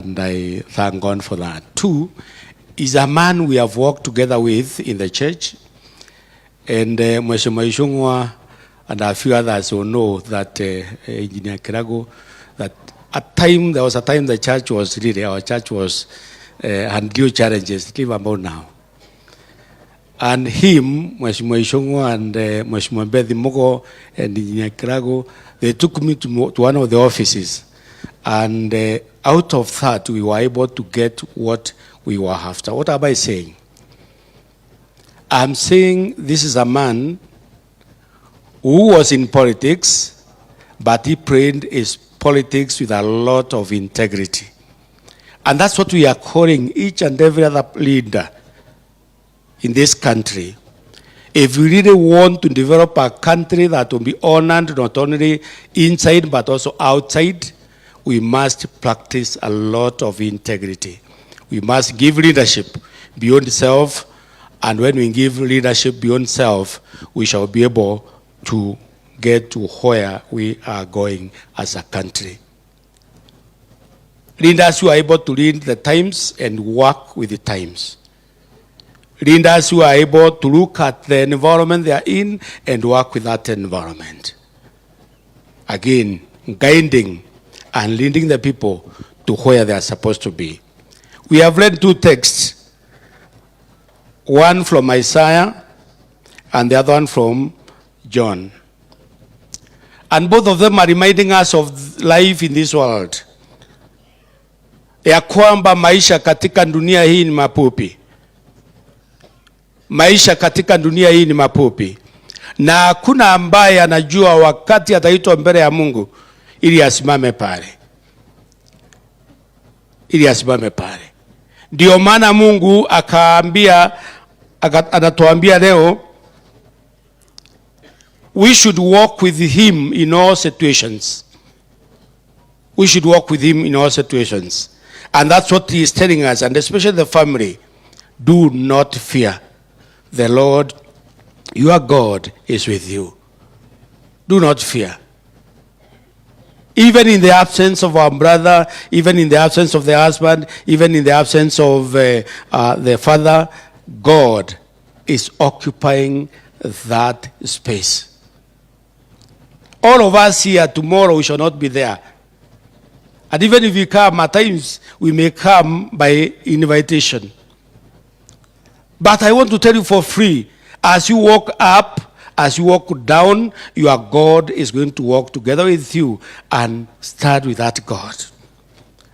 And I thank God for that. Two, is a man we have worked together with in the church. And Mheshimiwa Ichung'wah and a few others will know that Engineer Kirago, that at time, there was a time the church was really, our church was had new challenges, live about now. And him, Mheshimiwa Ichung'wah and Mheshimiwa Mbethi Mugo and Engineer Kirago, they took me to one of the offices. And out of that, we were able to get what we were after. What am I saying? I'm saying this is a man who was in politics, but he played his politics with a lot of integrity. And that's what we are calling each and every other leader in this country. If we really want to develop a country that will be honored not only inside but also outside, we must practice a lot of integrity. We must give leadership beyond self, and when we give leadership beyond self, we shall be able to get to where we are going as a country. Leaders who are able to read the times and work with the times. Leaders who are able to look at the environment they are in and work with that environment. Again, guiding and leading the people to where they are supposed to be. We have read two texts, one from Isaiah and the other one from John. And both of them are reminding us of life in this world, ya kwamba maisha katika dunia hii ni mafupi. Maisha katika dunia hii ni mafupi, na hakuna ambaye anajua wakati ataitwa mbele ya Mungu ili asimame pale, ili asimame pale. Ndio maana Mungu akaambia, anatuambia leo we should walk with him in all situations. We should walk with him in all situations. And that's what he is telling us, and especially the family. Do not fear. The Lord, your God, is with you. Do not fear. Even in the absence of our brother, even in the absence of the husband, even in the absence of the father, God is occupying that space. All of us here tomorrow, we shall not be there. And even if we come, at times we may come by invitation. But I want to tell you for free, as you walk up, as you walk down, your God is going to walk together with you, and start with that God.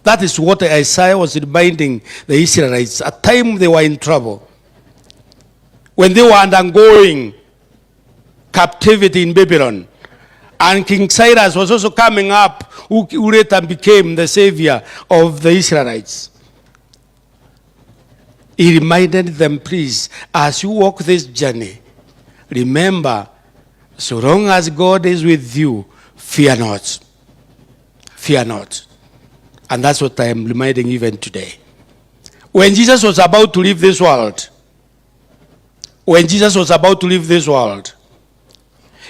That is what Isaiah was reminding the Israelites at time they were in trouble. When they were undergoing captivity in Babylon. And King Cyrus was also coming up, who later became the savior of the Israelites. He reminded them, "Please, as you walk this journey, remember, so long as God is with you, fear not. Fear not." And that's what I am reminding even today. When Jesus was about to leave this world, when Jesus was about to leave this world,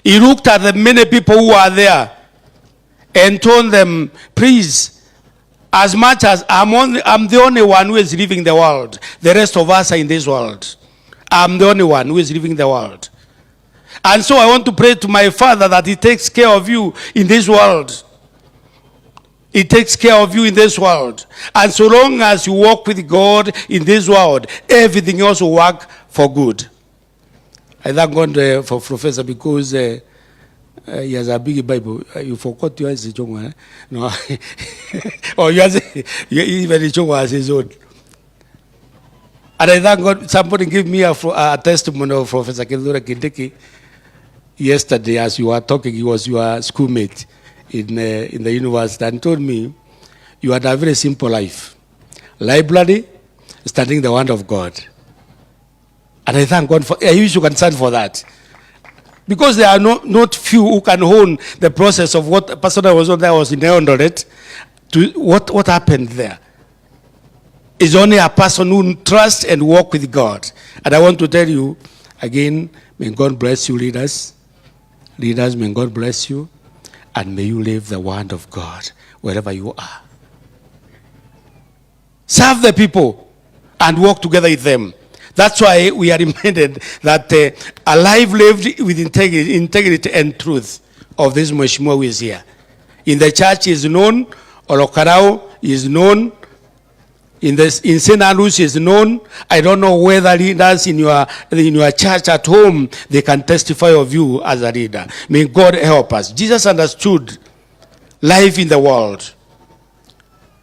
he looked at the many people who were there and told them, "Please, as much as I'm the only one who is leaving the world, the rest of us are in this world. I'm the only one who is leaving the world. And so I want to pray to my Father that he takes care of you in this world. He takes care of you in this world. And so long as you walk with God in this world, everything else will work for good." I thank God for Professor because he has a big Bible. You forgot yours, Ichung'wah, eh? No. Or yours, even Ichung'wah has his own. And I thank God somebody gave me a testimony of Professor Kithure Kindiki yesterday as you were talking. He was your schoolmate in the university and told me you had a very simple life. Library, studying the Word of God. And I thank God for, I wish you can stand for that. Because there are not few who can own the process of what person I was on there was in Eldoret, to what happened there. It's only a person who trusts and walk with God. And I want to tell you again, may God bless you, leaders. Leaders, may God bless you. And may you live the word of God wherever you are. Serve the people and work together with them. That's why we are reminded that a life lived with integrity and truth of this Mheshimiwa who is here. In the church is known, Ol Kalou is known, in St. Andrews is known. I don't know whether leaders in your church at home, they can testify of you as a leader. May God help us. Jesus understood life in the world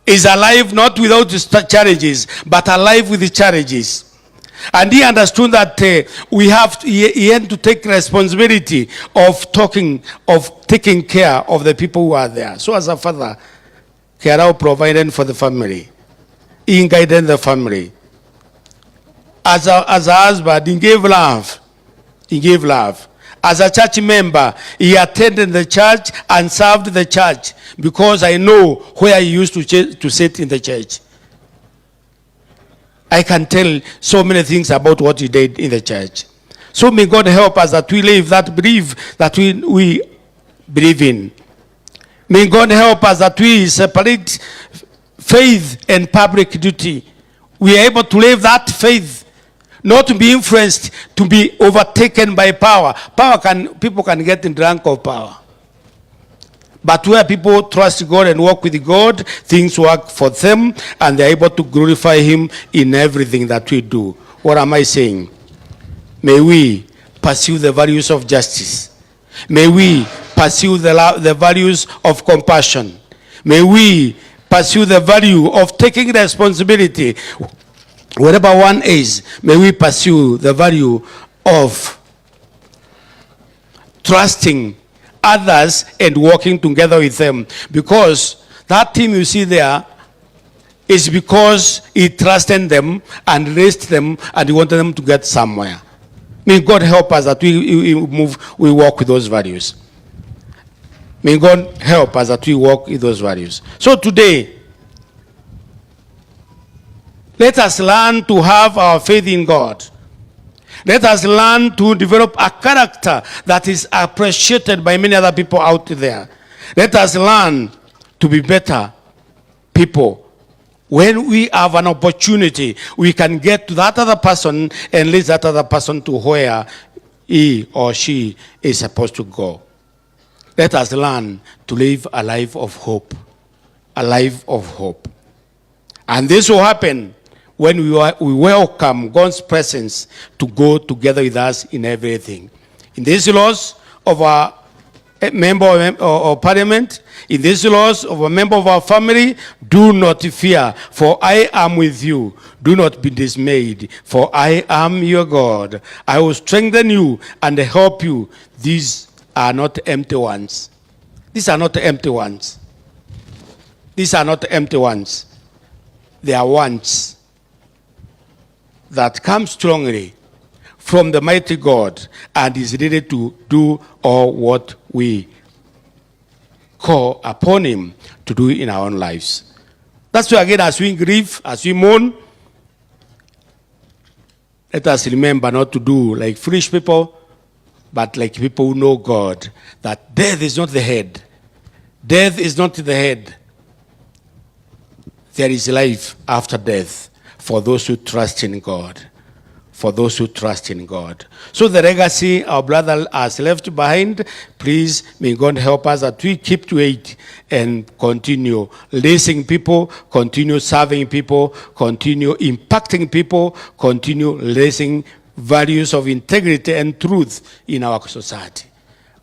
is a life not without challenges, but a life with the challenges. And he understood that he had to take responsibility of taking care of the people who are there. So as a father, Kiarau provided for the family. He guided the family. As a husband, he gave love. He gave love. As a church member, he attended the church and served the church because I know where he used to sit in the church. I can tell so many things about what he did in the church. So may God help us that we live that belief that we believe in. May God help us that we separate faith and public duty. We are able to live that faith, not to be influenced, to be overtaken by power. People can get drunk of power. But where people trust God and walk with God, things work for them and they're able to glorify Him in everything that we do. What am I saying? May we pursue the values of justice. May we pursue the values of compassion. May we pursue the value of taking responsibility. Wherever one is, may we pursue the value of trusting others and working together with them. Because that team you see there is because he trusted them and raised them and he wanted them to get somewhere. May God help us that we walk with those values. May God help us that we walk with those values. So today, let us learn to have our faith in God. Let us learn to develop a character that is appreciated by many other people out there. Let us learn to be better people. When we have an opportunity, we can get to that other person and lead that other person to where he or she is supposed to go. Let us learn to live a life of hope. A life of hope. And this will happen when we welcome God's presence to go together with us in everything. In this loss of our member of parliament, in this loss of a member of our family, do not fear, for I am with you. Do not be dismayed, for I am your God. I will strengthen you and help you. These are not empty ones. These are not empty ones. These are not empty ones. They are ones that come strongly from the mighty God and is ready to do all what we call upon him to do in our own lives. That's why, again, as we grieve, as we mourn, let us remember not to do like foolish people, but like people who know God, that death is not the head. Death is not the head. There is life after death for those who trust in God. For those who trust in God. So the legacy our brother has left behind, please, may God help us that we keep to it and continue raising people, continue serving people, continue impacting people, continue raising values of integrity and truth in our society.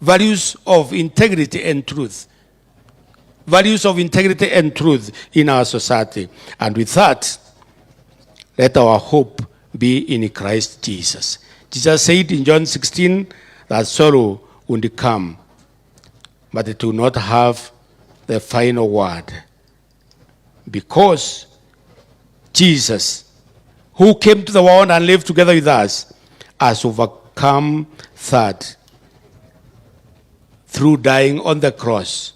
Values of integrity and truth. Values of integrity and truth in our society. And with that, let our hope be in Christ Jesus. Jesus said in John 16 that sorrow would come, but it will not have the final word. Because Jesus, who came to the world and lived together with us, has overcome that through dying on the cross.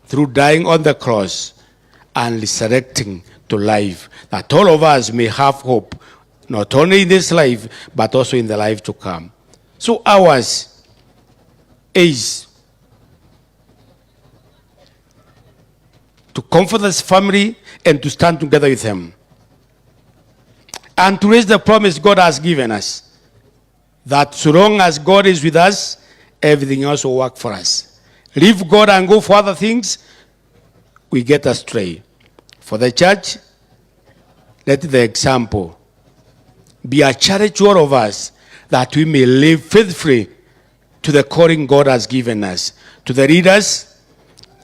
Through dying on the cross and resurrecting to life, that all of us may have hope, not only in this life, but also in the life to come. So ours is to comfort this family and to stand together with them. And to raise the promise God has given us that so long as God is with us, everything else will work for us. Leave God and go for other things, we get astray. For the church, let the example be a challenge to all of us that we may live faithfully to the calling God has given us. To the leaders,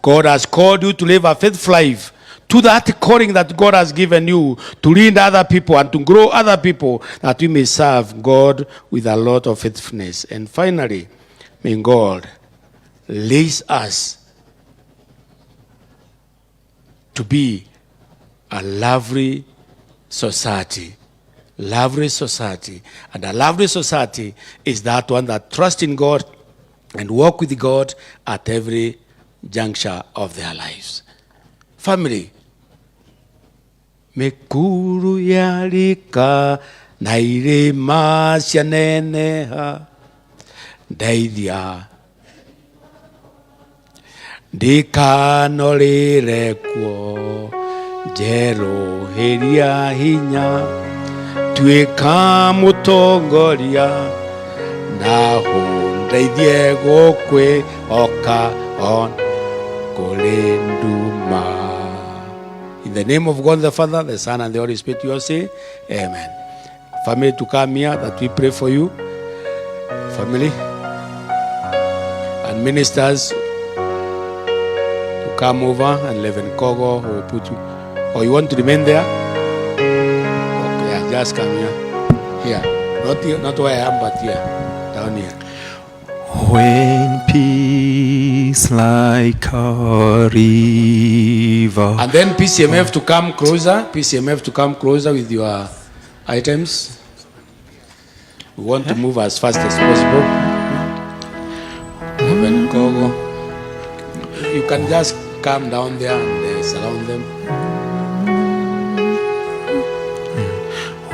God has called you to live a faithful life. To that calling that God has given you to lead other people and to grow other people, that we may serve God with a lot of faithfulness. And finally, may God raise us to be a lovely society. Lovely society. And a lovely society is that one that trusts in God and walk with God at every juncture of their lives. Family, mĩkuru yarika na irĩma cianeneha ndeithia ndikanorĩre kuo njerũhĩria hinya tuĩka mũtongoria na ũndeithie gũkwĩhoka on kũrĩ nduma. In the name of God the Father, the Son, and the Holy Spirit, you all say, Amen. Family, to come here that we pray for you. Family and ministers to come over and Reverend Kogo will put you. Or you want to remain there? Okay, yeah, just come here. Here. Not here, not where I am, but here. Down here. When peace like a river. And then PCMF to come closer. PCMF to come closer with your items. We want to move as fast as possible. Reverend Kogo. You can just come down there and surround them.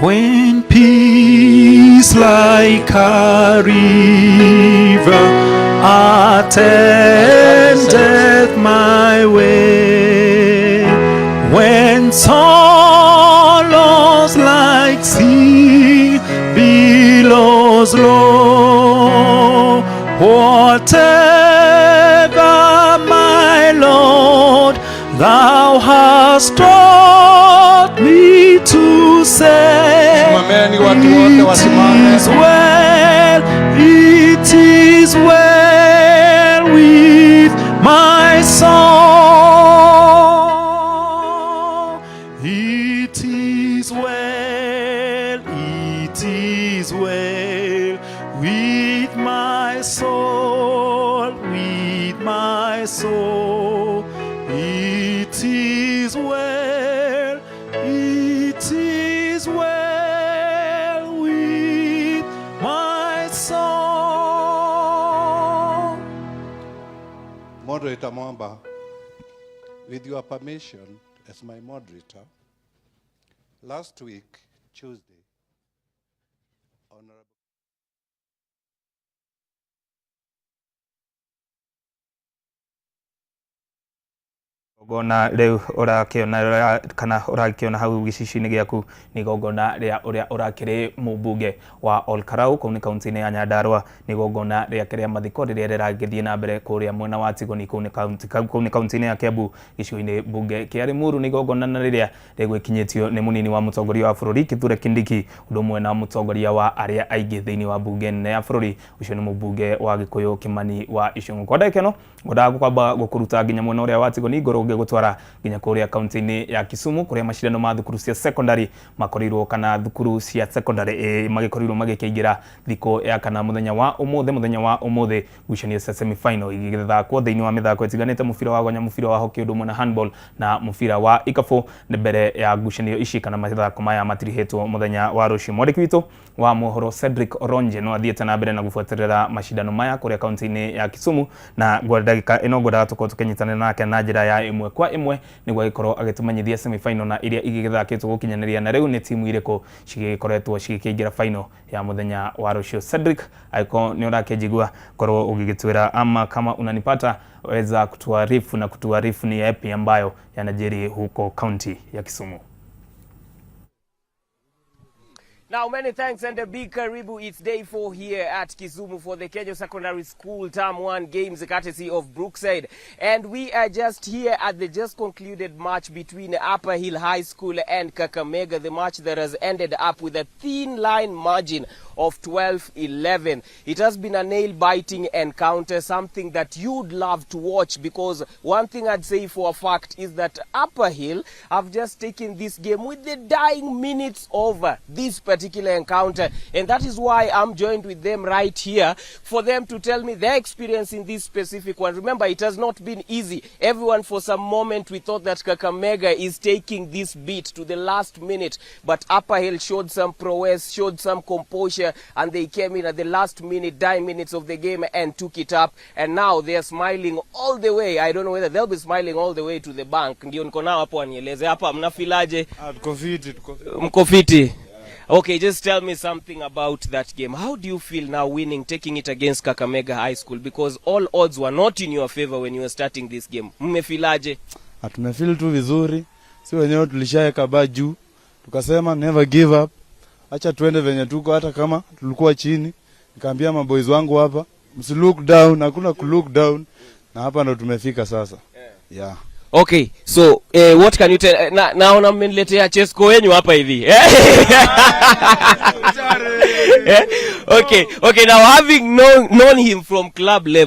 When peace like a river attendeth my way, when sorrows like sea billows roll, whatever my Lord thou hast taught me to say, Simameni watu wote wasimame. It is well, it is well with my soul. It is well, it is well with my soul, with my soul. It is well, it is well with my soul. Moderator Mwamba, with your permission, as my moderator, last week, Tuesday, Honorable Igongona rĩu ũrakĩona kana ũrakĩona hau gĩcicio-inĩ gĩaku nĩ igongona rĩa ũrĩa ũrakĩrĩ mũmbunge wa Olkarau kũu nĩ kaunti-inĩ ya Nyandarua. Nĩ igongona rĩake rĩa mathiko rĩrĩa rĩragĩthiĩ na mbere kũrĩa mwena wa Tigoni kũu nĩ kaunti kũu nĩ kaunti-inĩ ya Kiambu gĩcigo-inĩ mbunge kĩa Limuru. Nĩ igongona na rĩrĩa rĩgwĩkinyĩtio nĩ mũnini wa mũtongoria wa bũrũri Kithure Kindiki ũndũ ũmwe na mũtongoria wa arĩa aingĩ thĩinĩ wa mbunge nene ya bũrũri ũcio nĩ mũmbunge wa Gĩkũyũ Kimani wa Ichung'wa. Kwa ndagĩka ĩno ngwendaga gũkwamba gũkũruta nginya mwena ũrĩa wa Tigoni ngorwo ngĩgũtwara nginya kũrĩa kaunti-inĩ ya Kisumu kũrĩa macindano ma thukuru cia secondary makorirwo kana thukuru cia secondary magĩkorirwo magĩkĩingĩra thikũ ya kana mũthenya wa ũmũthĩ. Mũthenya wa ũmũthĩ ngucanio cia semi-final igĩthakwo thĩinĩ wa mĩthako ĩtiganĩte, mũbira wa gonya, mũbira wa hockey ũndũ ũmwe na handball na mũbira wa ikabu. Nĩ mbere ya ngucanio ici kana mathako maya matirihĩtwo mũthenya wa rũciũ. Mwandĩki witũ wa mohoro Cedric Oronje no athiĩte na mbere na gũbuatĩrĩra macindano maya kũrĩa kaunti-inĩ ya Kisumu, na ngwa ndagĩka ĩno ngwendaga tũkorwo tũkĩnyitanĩra nake na njĩra ya ĩmwe. Ĩmwe kwa ĩmwe nĩguo agĩkorwo agĩtũmenyithia semifinal na iria igĩgĩthakĩtwo gũkinyanĩria na rĩu nĩ timu irĩkũ cigĩkoretwo cigĩkĩingĩra final ya mũthenya wa rũciũ. Cedric, angĩkorwo nĩ ũrakĩnjigua, korwo ũgĩgĩtwĩra ama kama unanipata, weza kutuarifu na kutuarifu ni yapi ambayo yanajiri huko kaunti ya Kisumu. Now, many thanks and a big karibu. It's day 4 here at Kisumu for the Kenya Secondary School Term 1 games, courtesy of Brookside. And we are just here at the just concluded match between Upper Hill High School and Kakamega, the match that has ended up with a thin line margin of 12-11. It has been a nail-biting encounter, something that you'd love to watch, because one thing I'd say for a fact is that Upper Hill have just taken this game with the dying minutes over this particular encounter, and that is why I'm joined with them right here for them to tell me their experience in this specific one. Remember, it has not been easy. Everyone, for some moment, we thought that Kakamega is taking this beat to the last minute, but Upper Hill showed some prowess, showed some composure, and they came in at the last minute, dying minutes of the game and took it up, and now they are smiling all the way. I don't know whether they'll be smiling all the way to the bank. Ndio niko nao hapo wanieleze hapa mnafeelaje? Tuko fiti, tuko fiti. Mko fiti? Okay, just tell me something about that game. How do you feel now winning, taking it against Kakamega High School? Because all odds were not in your favor when you were starting this game. Mmefeelaje? Tumefeel tu vizuri, si wenyewe tulishaweka bar juu, tukasema never give up, acha tuende venye tuko, hata kama tulikuwa chini. Nikaambia maboys wangu hapa, msi look down, hakuna ku look down, na hapa ndo tumefika sasa, yeah. Okay, so what can you tell? Na, naona mmeniletea Chesco wenyu hapa hivi. Eh? Okay, now having known him from club level